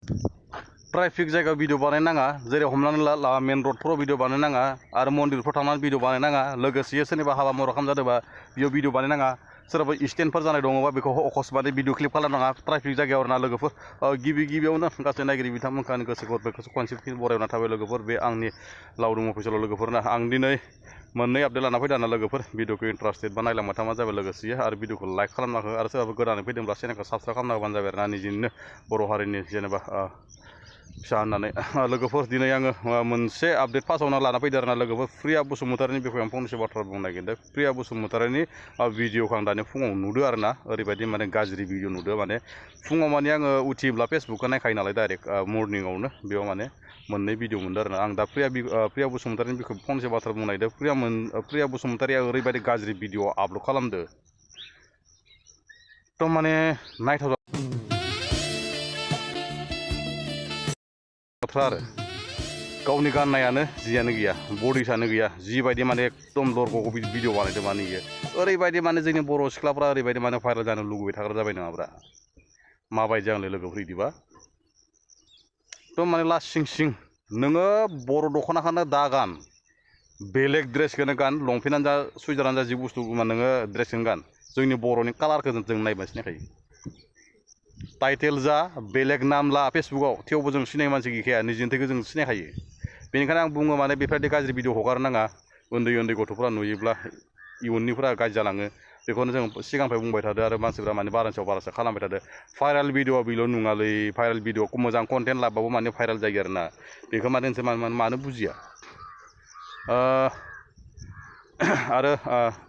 traffic जायगायाव video बानायनाङा जेरै हमनानै ला मेन रडफोराव भिडिअ बानायनाङा आरो मन्दिरफ्राव थांनानै भिडिअ बानायनाङा लोगोसे सोरनिबा हाबा मरा खालामजादोंबा बेयाव भिडिअ बानायनाङा सोरबा स्टेन्डफोर जानाय दङबा बेखौ अकस्मातै भिडिअ क्लिप खालामनाङा ट्राफिक जायगायाव आरोना लोगोफोर गिबियावनो गासै नायगिरि बिथांमोनखौ आंनि गोसो खनसे बरायना थाबाय लोगोफोर बे आंनि लावदुम अफिसियेलाव लोगोफोरना आं दिनै मोननै आपडेट लाना फैदों आरोना लोगोफोर भिडिअखौ इन्टारेस्टेड बा नायलांबाय थामा जाबाय लोगोसे आरो भिडिअखौ लाइक खालामना हो आरो सोरबाफोर गोदानै फैदोंब्ला चेनेलखौ साबसक्राइब खालामना होबानो जाबाय आरोना निजिनो बर' हारिनि जेनेबा फिसा होननानै लोगोफोर दिनै आङो मोनसे आपडेट फार्स्टआवनो लाना फैदों आरोना लोगोफोर प्रिया बसुमतारीनि बिखय आं फंनैसो बाथ्रा बुंनो नागिरदों प्रिया बसुमतारीनि भिडिअखौ आं दानि फुङाव नुदों आरोना ओरैबायदि माने गाज्रि भिडिअ नुदों माने फुङाव माने आङो उथियोब्ला फेसबुकखौ नायखायो नालाय डाइरेक्ट मर्निंआवनो बेयाव माने मोननै भिडिअ मोनदों आरोना आं दा प्रिया बसुमतारीनि बिखय फंनैसो बाथ्रा बुंनो नागिरदों प्रिया बसुमतारीया ओरैबायदि गाज्रि भिडिअ आपल'ड खालामदो थ' माने नायथाव बाथ्रा आरो गावनि गाननायानो जियानो गैया बडिसानो गैया जिबायदि माने एकदम लरग'खौ भिडिअ बानायदों माने इयो ओरैबायदि माने जोंनि बर' सिख्लाफ्रा ओरैबायदि माने भाइरेल जानो लुगैबाय थाग्रा जाबाय नङाब्रा माबायदि आंलाय लोगोफोर इदिबा थ' माने लासिं सिं नोङो बर' दख'नाखौनो दा गान बेलेग ड्रेसखौनो गान लंपेन्टआनो जा सुइजारानो जा जि बुस्थु नोङो ड्रेसखौनो गान जोंनि बर'नि कालारखौ जों नायबा सिनायखायो टाइटेल जा बेलेग नाम ला फेसबुकआव थेवबो जों सिनाय मानसि गैखाया निजिन्थिखौ जों सिनायखायो बेनिखायनो आं बुङो माने बेफोरबायदि गाज्रि भिडिअ हगारनाङा उन्दै गथ'फ्रा नुयोब्ला इयुननिफ्रा गाज्रि जालाङो बेखौनो जों सिगांनिफ्राय बुंबाय थादों आरो मानसिफ्रा माने बारानि सायाव बारासो खालामबाय थादों भाइरेल भिडिअ बेल' नङालै भाइरेल भिडिअखौ मोजां कन्टेन्ट लाबाबो माने भाइरेल जायो आरोना बेखौ मानो बुजिया आरो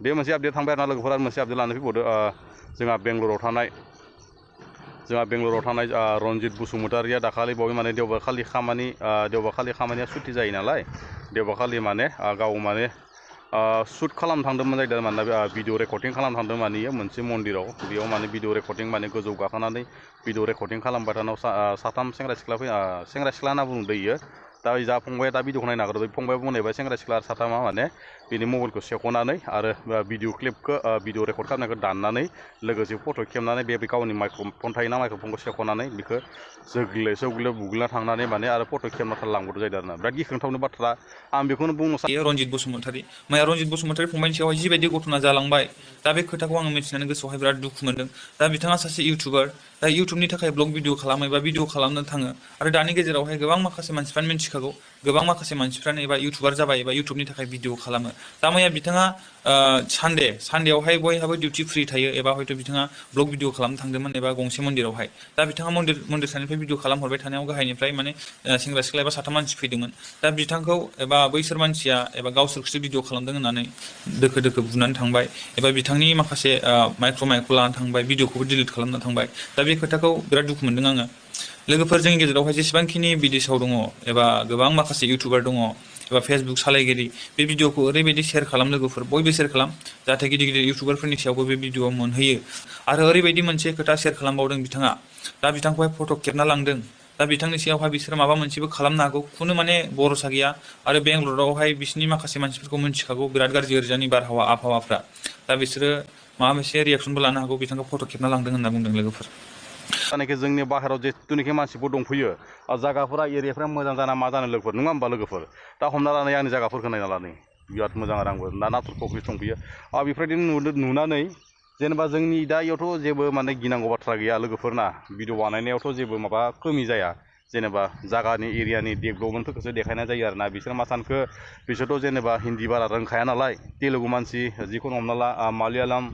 बे मोनसे आपडेट थांबाय आरोना लोगोफोरा मोनसे आपडेट लानानै फैबावदो जोंहा बेंगलराव थानाय रनजित बसुमतारीया दाखालि बावै माने देवबारखालि खामानिया सुथि जायो नालाय देवबारखालि माने गाव माने शुट खालामनो थांदोंमोन जाहैदों मानोना भिडिअ रेकर्डिं खालामनो थांदों माने मोनसे मन्दिराव बेयाव माने भिडिअ रेकर्डिं माने गोजौ गाखोनानै भिडिअ रेकर्डिं खालामबाय थानायाव साथाम सेंग्रा सिख्ला होनना बुंदों इयो दा जा फंबाया दा भिडिअखौ नायनो नागिरदों फंबाया बुंनायबा सेंग्रा सिख्ला साथामा माने बिनि मबाइलखौ सेख'नानै आरो भिडिअ क्लिपखौ भिडिअ रेकर्ड खालामनायखौ दाननानै लोगोसे फट' खेबनानै बे गावनि माइक्र'फन थायोना माइक्र'फनखौ सेख'नानै बेखौ जोग्ले बुग्लिना थांनानै माने आरो फट' खेबना लांबोदों जाहैदों आरोना बिराद गिख्रंथावनि बाथ्रा आं बेखौनो बुंनो सानो रनजित बसुमतारी मैया रनजित बसुमतारी फंबायनि सायावहाय जिबायदि घटना जालांबाय दा बे खोथाखौ आङो मिथिनानै गोसोआवहाय बिराद दुखु मोनदों दा बिथाङा सासे इउटुबार दा इउटुबनि थाखाय ब्लग भिडिअ खालामो एबा भिडिअ खालामनो थाङो आरो दानि गेजेरावहाय गोबां माखासे मानसिफ्रानो मिथिखागौ गोबां माखासे मानसिफ्रानो एबा इउटुबार जाबाय एबा इउटुबनि थाखाय भिडिअ खालामो दा मैया बिथाङा सानडेयावहाय बयहाबो डिउटि फ्रि थायो एबा हयथ' बिथाङा ब्लग भिडिअ खालामनो थांदोंमोन एबा गंसे मन्दिरावहाय दा बिथाङा मन्दिर सानिफ्राय भिडिअ खालामहरबाय थानायाव गाहायनिफ्राय माने सेंग्रा सिख्ला एबा साथाम मानसि फैदोंमोन दा बिथांखौ एबा बैसोर मानसिया एबा गावसोरखौसो भिडिअ खालामदों होननानै दोखो बुनानै थांबाय एबा बिथांनि माखासे माइक्र' लानानै थांबाय भिडिअखौबो डिलिट खालामना थांबाय दा बे खोथाखौ बिराद दुखु मोनदों आङो लोगोफोर जोंनि गेजेरावहाय जेसेबांखिनि बिदेशाव दङ एबा गोबां माखासे इउटुबार दङ एबा फेसबुक सालायगिरि बे भिडिअखौ ओरैबायदि शेयार खालाम लोगोफोर बयबो शेयार खालाम जाहाथे गिदिर इउटुबारफोरनि सायावबो बे भिडिअ मोनहैयो आरो ओरैबायदि मोनसे खोथा शेयार खालामबावदों बिथाङा दा बिथांखौहाय फट' खेबना लांदों दा बिथांनि सायावहाय बिसोर माबा मोनसेबो खालामनो हागौ खुनु माने भरसा गैया आरो बेंगलरावहाय बिसोरनि माखासे मानसिफोरखौ मिथिखागौ बिराद गाज्रि ओरैजानि आबहावाफ्रा दा बिसोरो माबा मोनसे रिएक्सनबो लानो हागौ बिथांखौ फट' खेबना लांदों होनना बुंदों लोगोफोर जानाखि जोंनि बाहेराव जिथुनिखि मानसिफोर दंफैयो जायगाफोरा एरियाफ्रा मोजां जाना मा जानो लोगोफोर नङा होमबा लोगोफोर दा हमना लानानै आंनि जायगाफोरखौ नायना लानाय बिराद मोजां आरो आंबो दा नाथुर फख्रि संफैयो बेफोरबायदि नुनानै जेनेबा जोंनि दा इयावथ' जेबो माने गिनांगौ बाथ्रा गैया लोगोफोरना भिडिअ बानायनायावथ' जेबो माबा खमि जाया जेनेबा जायगानि एरियानि डेभलपमेन्टफोरखौसो देखायनाय जायो आरोना बिसोर मा सानखो बिसोरथ' जेनेबा हिन्दी बारा रोंखाया नालाय तेलुगु मानसि जिखुनु हमना ला मालयालम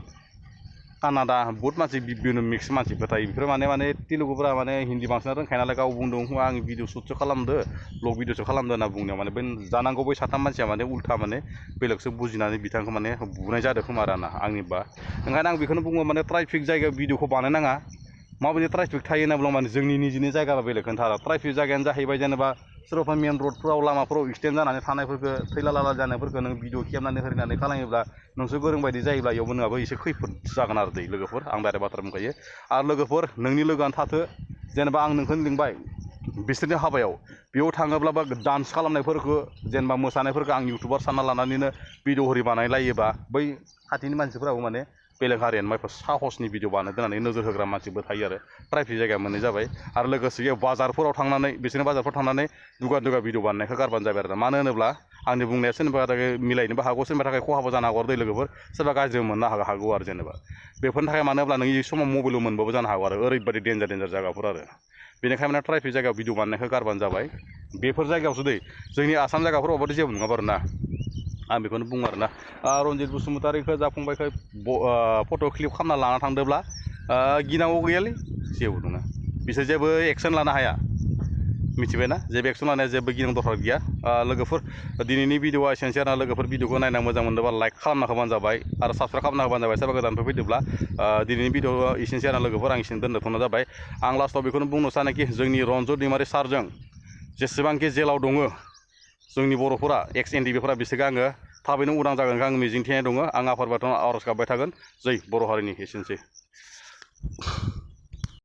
कानाडा बहुत मानसि मिक्स मानसिफोर थायो बेफोर माने तेलुगुफोरा माने हिन्दी बांसिन रोंखाया नालाय गाव बुंदों आं भिडिअ शुटसो खालामदो ब्लग भिडिअसो खालामदो होनना बुंनायाव माने बे जानांगौ बै साथाम मानसिया माने उल्था माने बेलेगसो बुजिनानै बिथांखौ माने बुनाय जादों खोमा आरोना आंनिबा ओंखायनो आं बेखौनो बुङो माने ट्राफिक जायगायाव भिडिअखौ बानायनाङा माबायदि ट्राफिक थायो होनना बुङोब्ला माने जोंनि निजिनि जायगा बेलेग खोन्था ट्राफिक जायगायानो जाहैबाय जेनेबा सोरबा मेन रडफ्राव लामाफोराव एक्सिडेन्ट जानानै थानायफोरखौ थैला लाला जानायफोरखौ नों भिडिअ खेबनानै होनानै खालामोब्ला नोंसोर गोरों बायदि जायोब्ला इयावबो नोंहाबो एसे खैफोद जागोन आरो दै लोगोफोर आं बायरा बाथ्रा बुंखायो आरो लोगोफोर नोंनि लोगोआनो थाथो जेनेबा आं नोंखौनो लिंबाय बिसोरनि हाबायाव बेयाव थाङोब्लाबा डान्स खालामनायफोरखौ जेनेबा मोसानायफोरखौ आं इउटुबार सानना लानानैनो भिडिअ बानायलायोबा बै खाथिनि मानसिफोराबो माने बेलेग हारियानो मायफोर साहसनि भिडिअ बानायदों होननानै नोजोर होग्रा मानसिबो थायो आरो प्राइभेट जायगा मोननाय जाबाय आरो लोगोसे बेयाव बाजारफोराव थांनानै बिसोरनि बाजारफोराव थांनानै दुगा दुगा भिडिअ बानायनायखौ गारबानो जाबाय आरो मानो होनोब्ला आंनि बुंनाया सोरनिबा थाखाय मिलायनोबो हागौ सोरनिबा थाखाय खहाबो जानो हागौ आरो दै लोगोफोर सोरबा गाज्रिबो मोननो हागौ आरो जेनेबा बेफोरनि थाखाय मानो होनब्ला नों बे समाव मबाइलाव मोनबाबो जानो हागौ आरो ओरैबायदि डेन्जार जायगाफोर आरो बेनिखायनो माने ट्राइफिक जायगायाव भिडिअ बानायनायखौ गारबानो जाबाय बेफोर जायगायावसो दै जोंनि आसाम जायगाफोरावबाथ' जेबो नङाबो आरो ना आं बेखौनो बुङो आरो ना रन्जित बसुमतारीखौ जा फंबायखौ फट' क्लिक खालामना लाना थांदोंब्ला गिनांगौ गैयालै जेबो नङा बिसोर जेबो एक्सन लानो हाया मिथिबायना जेबो एक्सन लानाया जेबो गिनांगौ दरकार गैया लोगोफोर दिनैनि भिडिअआ एसेनोसै आरो लोगोफोर भिडिअखौ नायना मोजां मोनदोंबा लाइक खालामना होबानो जाबाय आरो साबस्क्राइब खालामना होबानो जाबाय सोरबा गोदानफोर फैदोंब्ला दिनैनि भिडिअआ एसेनोसै आरो लोगोफोर आं एसेनो दोनथ'नाय जाबाय आं लास्टआव बेखौनो बुंनो सानोखि जोंनि रन्जत दैमारि सारजों जेसेबांखि जेलाव दङ जोंनि बर'फोरा एक्स एनडिबिफोरा बिसोरखौ आङो थाबैनो उदां जागोनखौ आं मिजिंथिनाय दङ आं आफा बोराइ बाथौनाव आर'ज गाबबाय थागोन जै बर' हारिनि एसेनोसै